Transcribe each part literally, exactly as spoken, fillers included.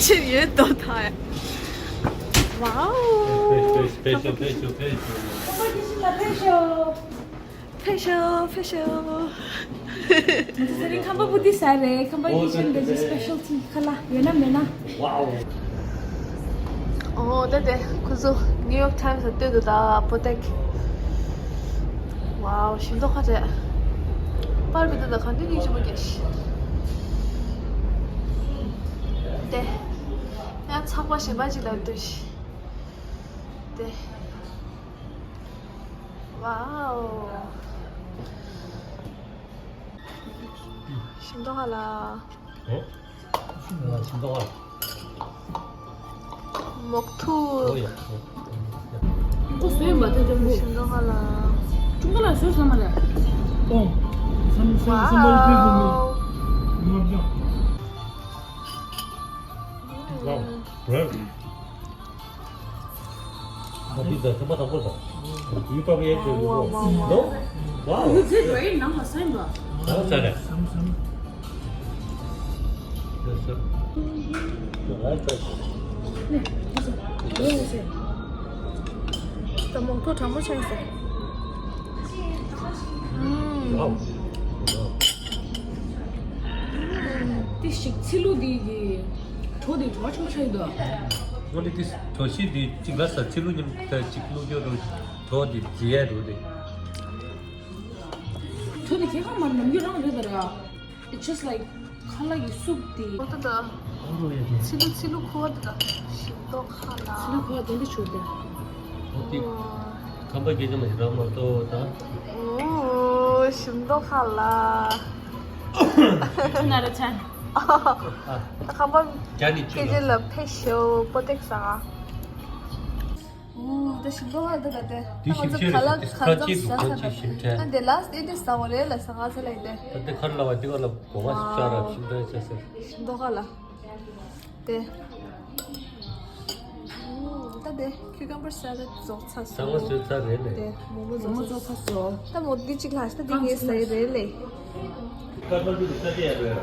ཕྱིར་ཡོད་དོ་ཐ། ཝའོ། ཕེབས་ཤོག་ཕེབས་ཤོག་ཕེབས་ཤོག་ཕེབས་ཤོག་ཕེབས་ཤོག་ཕེབས་ཤོག་ང་ཚོ་ཚེ་རིང་ཁམས་པ་བུ་དེ་ཟ་རེད། ཁམས་པ་ཨོ་ཡི་ཤན་དེ་ཇི་སི་པེ་ཤལ་ཊི་ཁ་ལག་ཡོད་ན་མེད་ན། ཝའོ། ཨོ་ད་དེ་ཁོ་ཚོ་ནིའུ་ཡོག་ཊའིམ་སི་ལ་ལྟོས་འདུག་ད་པོ་ཏེག་ཝའོ་ཞིམ་མདོག་ཁ་རེད། པར་བི་ད་ད་གང་དུས་སྙིང་རྗེ་མོ་སྐྱེས། དེ་ཡང་ཚགས་པར་གཞན་པ་ཅིག་ལ་ལྟོས་ཤིག་དེ། ཝའོ། ཞིམ་མདོག་ཁ་ལ། ཨེ། ཞིམ་མདོག་ཁ་ལ། མོག་ཐུག་ཨོ་ཡ། ཁོ་བཟོས་མ་ཐག་ཅམ་པོ། ཞིམ་མདོག་ཁ་ལ། ཀྲུང་ག་ལ་བཟོས་ས་མ་རེད། ཏོང་། སམ་སམ་སམ་བལ་ཕུལ་བུ་མི། ཝའོ། ངར་ཅང་། ཝའོ། རེད། ཨ་འདི་ད་ཐེངས་མ་དང་པོ་ད། ཡུ་པ་བའི་ཡེ་ཤེས་ཡོད་གོ་ནོ། ཝའོ། ཡུ་ཛི་རེད་ནང་ལ་སེམས་པ། ཝའོ་ཙ་རེད། སམ་སམ། ཡོད་ས། ཡོད་ས། ད་མོག་ཐུག་གྲང་མོ་ཆགས་སོང་། ཝའོ། དེ་ཞིག་ཚི་ལུ་དེ་གི་གྲོ་དེ་གྲོ་ཆུང་ཆུང་འདུག་ཨོ་ལི་དེ་གྲོ་ཞིག་དེ་གཅིག་ལ་ས་ཚི་ལུ་མཉམ་དུ་གཅིག་བླུགས་རྒྱུ་རུ་གྲོ་དེ་རྫི་ཡ་རུ་རེད། གྲོ་དེ་ཁྱེད་ཁ་མར་ནམ་རྒྱུན་རང་རེད་ད་ར། It's just like ཁ་ལག་གི་སུབ་དེ། ཨོ་ད་ད། ཨོ་རོ་ཡ་དེ། ཚི་ལུ་ཚི་ལུ་ཁུ་བ་དེ་ད། ཞིམ་མདོག་ཁ་ལ། ཚི་ལུ་ཁུ་བ་དེ་འདྲ་བྱུང་སྟེ། ཨོ་དེ། ཁམས་པ་སྐད་ཆ་མ་ཞིག་རག་མ་གཏོགས་ད། ཨོ་ཞིམ་མདོག་ཁ་ལ། ཁྱོད་ན་ར་ཆན། ཨ། ཁམས་པ་རྒྱ་ནི་སྐད་ཆ་ལ་ཕེབས་ཤོག་པོ་ཏེག་ས། ཨོ་ད་ཞིམ་མདོག་ཁ་ལ་ད་ད་དེ། ད་ང་ཚོ་ཁ་ལག་ག་ཚོད་ཟ་ས་ད་ད་དེ་ལ་སྟེ་དེ་ཟ་བ་རེད་ལ་ཟ་ང་ཚོ་ལ་དེ། ད་དེ་ཁར་ལ་བ་དེ་ག་ལ་གོ་བ་ཤ་ར་ཞིམ་མདོག་ཆ་ཟེར། ཞིམ་མདོག་ཁ་ལ། དེ། ད་དེ་ཁྱུ་ཀམ་བར་སེ་ལད་རྫོགས་ཚར་སོང་། ཚང་མ་བཟོས་ཚར་རེད་ལེ། དེ་མོག་མོག་རྫོགས་ཚར་སོང་། ད་མོག་འདི་གཅིག་ལ་ད་འདི་ངས་ཟ་ཡི་རེད་ལེ།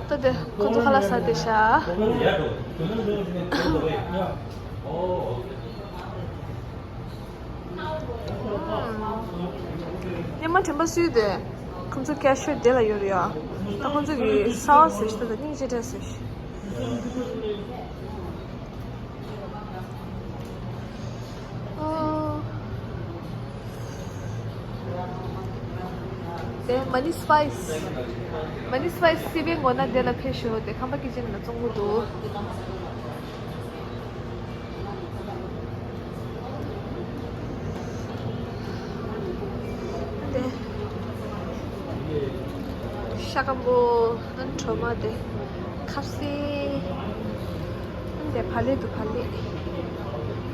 ད་དེ་ཁོ་ཚོ་ཁ་ལག་ཟ་བསྡད་ཤག་སྙེ་མ་དྲན་པ་སུས་དེ། ཁོ་ཚོ་ཀེ་ཤི་ཡར་དེ་ལ་ཡོད་རེད་ཡ། ད་ཁོ་ཚོ་གི་ས་བ་ཟེར་ཤི་ད་སྙིང་རྗེ་དྲན་སོང་། ཨོ། དེ་མ་ནི་སི་པའི་སི། མ་ནི་སི་པའི་སི་སི་པའི་ངོ་ན་དེ་ལ་ཕེབས་ཤོག་དེ་ཁམས་པ་ཀི་ཅན་ལ་བཙོང་གི་འདུག་དེ། ཤ་སྐམ་པོ། གྲོ་མ་དེ། ཁ་ཟས། དེ་བག་ལེབ་འདུག་བག་ལེབ།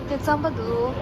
དེ་རྩམ་པ་འདུག